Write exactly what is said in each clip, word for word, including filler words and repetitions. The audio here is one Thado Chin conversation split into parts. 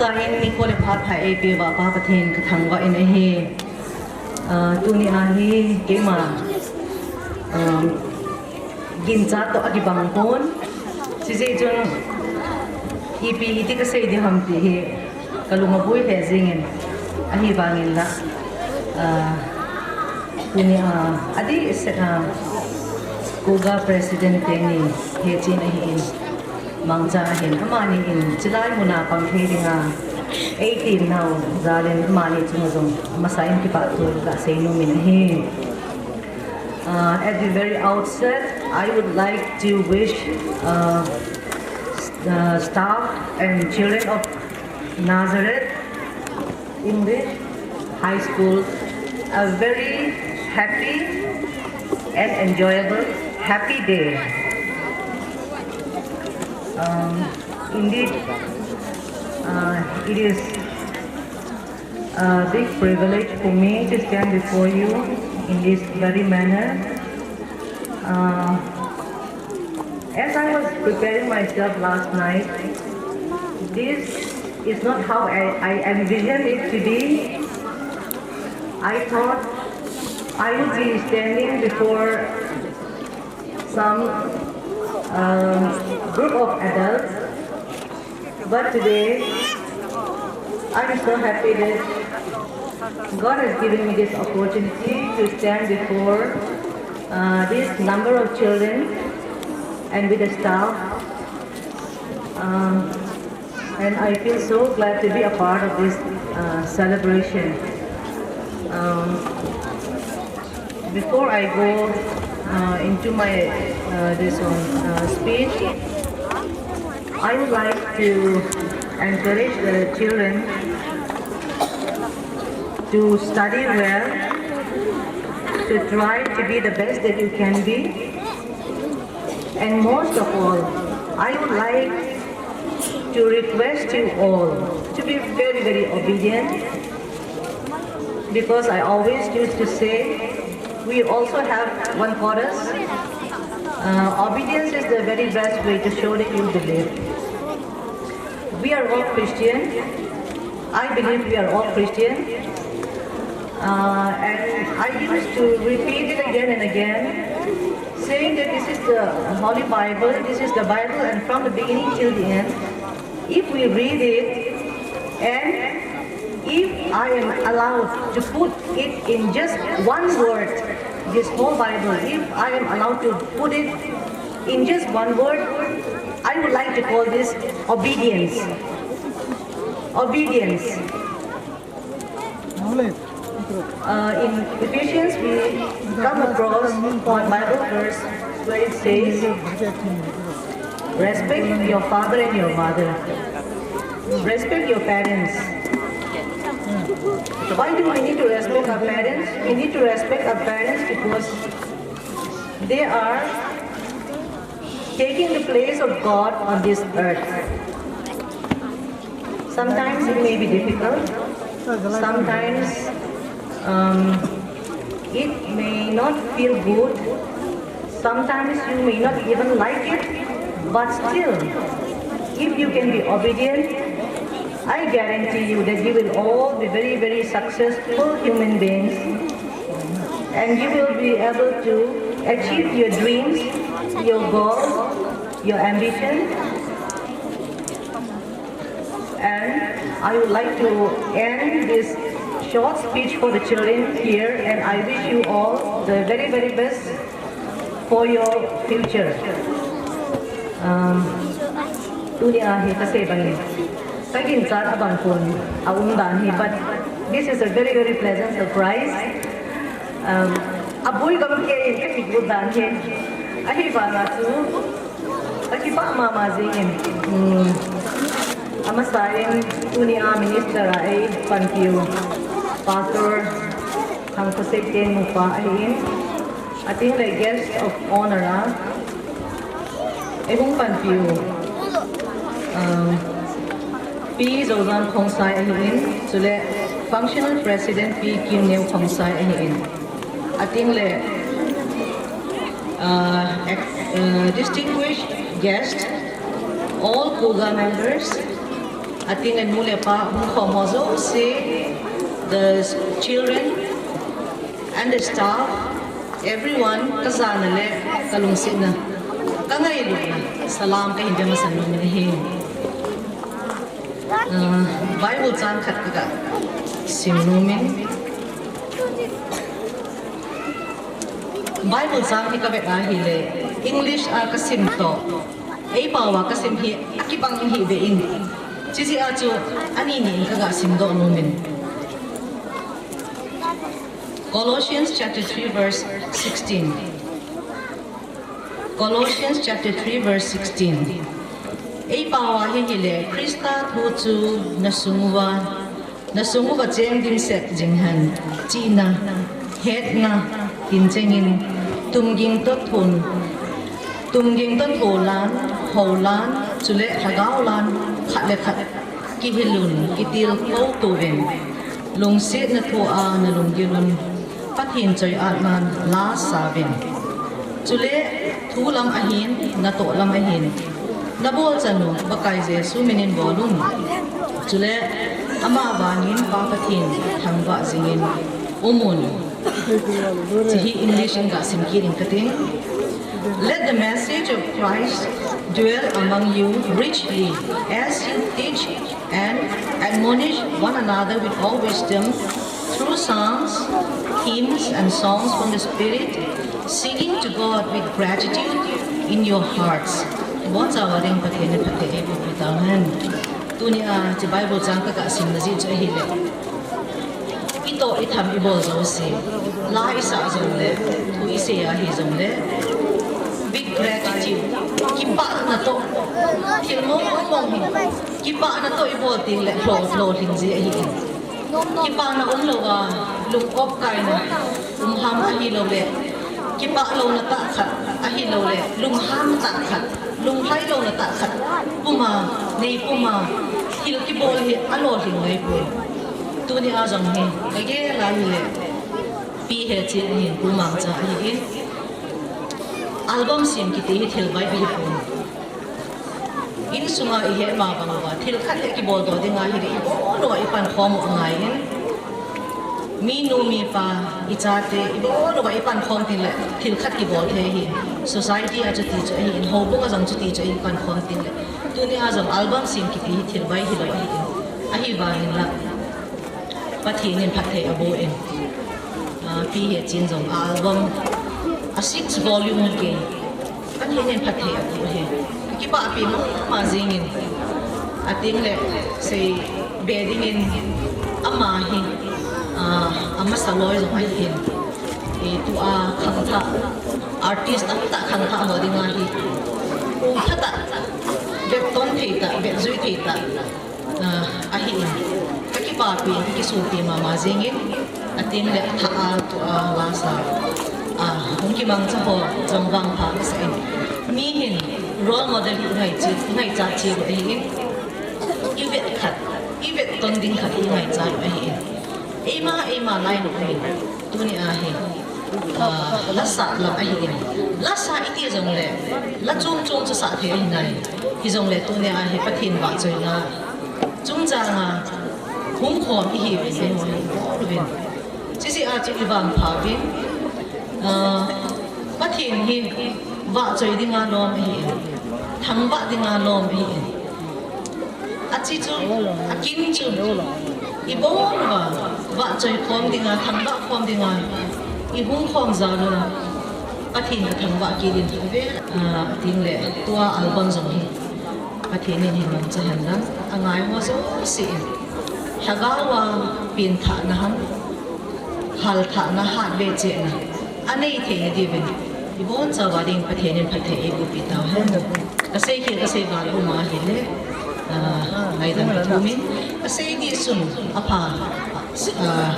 Ahin nikho le phat pha eipeuva Pa Pathen kathangvah in ahi. Ah, tuni ahi keima, um, ginchat toh akibang pon. Chujeh chun ipi hiti kasei ding ham ti hi kalung aboi lheh jengin, ahivangin la, ah, tuni a, adeh seh a, Kuga President teni hechen ahin, Mangcha ahin, amani in chulai muna pang thei dinga eitin nau jalin amani chunga jong amasa in kipathu kasei nom in ahi. Uh, at the very outset, I would like to wish, uh, s- uh, staff and children of Nazareth English High School a very happy and enjoyable happy day. Um, indeed, uh, it is a big privilege for me to stand before you in this very manner. Uh, as I was preparing myself last night, this is not how I, I envisioned it to be. I thought I would be standing before some, um, group of adults, but today I'm so happy that God has given me this opportunity to stand before, uh, this number of children and with the staff. Um, and I feel so glad to be a part of this, uh, celebration. Um, before I go, uh, into my, uh, this one, uh, speech, I would like to encourage the children to study well, to try to be the best that you can be, and most of all, I would like to request you all to be very, very obedient, because I always used to say, we also have one chorus, uh, obedience is the very best way to show that you believe. We are all Christian. I believe we are all Christian. Uh, and I used to repeat it again and again, saying that this is the Holy Bible, this is the Bible, and from the beginning till the end, if we read it, and if I am allowed to put it in just one word, this whole Bible, if I am allowed to put it in just one word, I would like to call this obedience. Obedience. Uh, in Ephesians, we come across one Bible verse where it says, respect your father and your mother. Respect your parents. Why do we need to respect our parents? We need to respect our parents because they are taking the place of God on this earth. Sometimes it may be difficult. Sometimes, um, it may not feel good. Sometimes you may not even like it. But still, if you can be obedient, I guarantee you that you will all be very, very successful human beings. And you will be able to achieve your dreams, your goals, your ambition. And I would like to end this short speech for the children here, and I wish you all the very, very best for your future. Um, tuni a hi kasei bangin, kaginchat abang pon aum dan hi, but this is a very, very pleasant surprise. Um, aboi gamkei in kakigot dan hi. Ahivanga chu kakipah mama jingin. Um, amasa in tuni a minister a eipanpiu Pastor Thangkhosei Tenmupa ahin. Atengle guest of honor a eihung panpiu, um, Pi Jojan Khongsai ahin, chule Functional President Pi Kimneo Khongsai ahin. Atengle, uh, ex- uh, distinguished guest, all Kuga members, Ating le nu le pa, hung khom ho jouse, the children and the staff, everyone, kajana le kalungsetna, kangailutna, salam kahin pe masan nom in ahi. Ah, Bible chang khat kaga sim nom in. Bible chang hi kavet a ahile, English a kasim toh, eipao a kasim hi akibang hih beh in. Chuti jeh a chu ani ni in kaga simdoh nom in. Colossians chapter three verse sixteen. Colossians chapter three verse sixteen. Eipao a hi ahile, Christa thu chu nasung uva, nasung uva cheng dimset jing hen, chihna, hetna, tin chengin, tumging toh thon, tumging toh tholan, holan, chule lhagao lan, khat le khat kihilun, kitilkhou uvin, lungsetna thu a nalunggil un, Pathen choi-atnan la sauvin. Chule thu lam ahin, natoh lam ahin, nabol chan u Pakai Jesu minin bol un. Chule ama vangin Pa Pathen thangvah jingin umun. Hiche hi English in gasim kit inge kating. Let the message of Christ dwell among you richly as you teach and admonish one another with all wisdom through psalms, hymns, and songs from the Spirit, singing to God with gratitude in your hearts. Ibonchauva ding Pathen in phatthei eiboh pi tauhen. Tunia hiche Bible chang kaga simna jeh chu ahile, itoh itham ibol jouse, la isah jongle, thu isei ahi jongle, with gratitude, kipana toh, thil mong mong hi, kipana toh ibol tengle lolhing ji ahi. Kipana umlouva, lung-op kaina um ham ahilouleh, kipah louna tah khat ahilouleh, lunghang tah khat, lunglhai louna tah khat puma, nei puma, thil kibol hi alolhing ngai poi. Tunia jong hi kagel a ahile, Pi Hechin ahin, Pu Mangcha ahin, album sem kiti hi thil vai ahipon. Insunga ihet ma bang uva, thil khat le kibol doh dinga ahile, ibon uva ipankhom u angaiyin. Minu mipa, ichate, ibon uva ipankhom tengle thil khat kibol thei ahi. Society a chuti chu ahin, houbung a jong chuti chu ahin, ipankhom tengle. Tunia jong album sem kiti hi thil vai hilou ahin. Ahivangin la, Pathen in phatthei aboh in, ah, Pi Hechin jong album, a six volume kei, Pathen in phatthei aboh e. Kipahpi mama jingin, atengle seibe dingin, ama hi, ah, amasa loi jong ahin, tua khangthah, artist tamtah khangthah ho dinga hi, u phatah, vetton thei tah, vetjui thei tah, ah, ahin, kakipahpi, kakisuhpi mama jingin, atengle tha a, tua lasa, ah, hung kimangcha ho jong vangpha kasah in. Mi hin role model hi ngaichat, ngaichat cheh u ahin, ivet khat, ivetton ding khat hi ngaichat u ahin. Eima, eima lainat ahin, tunia hi, ah, lasa lam ahin. Lasa iti jongle, la chom chom chu sah thei ahi nai. Hijongle tunia hi Pathen vahchoina chungchanga hungkhom ihiuvin, ibol uvin. Chuche a chu ivangpha uvin, ah, Pathen hi vahchoi dinga nom ahin, thangvah dinga nom ahin. Achi chu, akin chu, ibon uva vahchoi khom dinga, thangvah khom dinga ihung khom jal un, Pathen kathangvah kit in, ah, atengle tua album jong hi Pathen in hin mangcha henlang, angai ho jouse in lhagao a penthahna ham, halthahna, hatbechehna anei theina diuvin, ibonchauva ding Pathen in phatthei eibohpi tauhen. Kaseikhel kasei val aum ahile, ah, ngaidam kathumin, kasei dih sun apha, ah,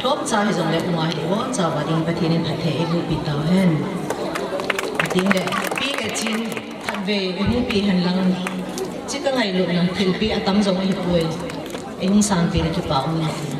lhomcha hijongle um ahile, ibonchauva ding Pathen in phatthei eibohpi tauhen. Atengle Pi Hechin khatvei eihung pe henlang, hiche kangailutna thilpeh atam jong ahipoi, eihung sanpeh le kipa um in.